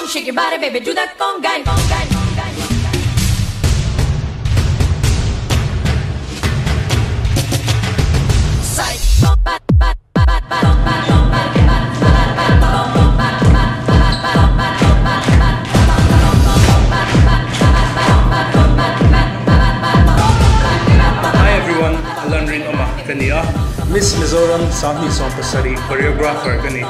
on, shake your body, baby, do that conga. Conga, conga, conga. Psych. Ba, ba, ba, ba, ba, ba, ba, ba, ba, ba, ba, ba, ba, Hi everyone, Lalrinawma ka ni a, Miss Mizoram 2017 choreographer ka ni.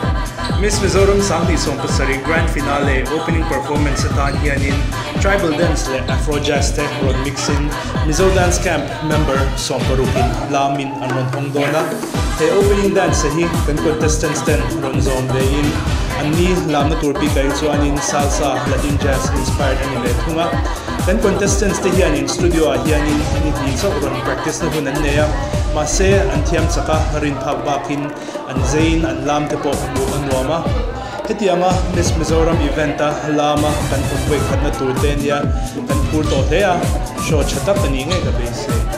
Miss Mizoram 2017 Grand Finale opening performance atan hianin Tribal Dance leh Afro Jazz te rawn mix in Mizo Dance Camp member sawmparukin lamin an rawn hawng dawn a. He opening dance hi kan contestants ten rawn zawm ve in an ni lamna tur bik ah hi chuanin salsa, Latin jazz inspired a ni ve thung a. Kan contestants te hianin studio ah hianin an inhnih chauh rawn practice na hun an nei a, mahse an thiam chak a, rin phak bakin an zeiin an lam te pawh hmuh a nuam a. Hetianga Miss Mizoram event a lama kan awm vawi khatna tur te nia kan phur tawh hle a, show tha tak a nih ngei ka beisei.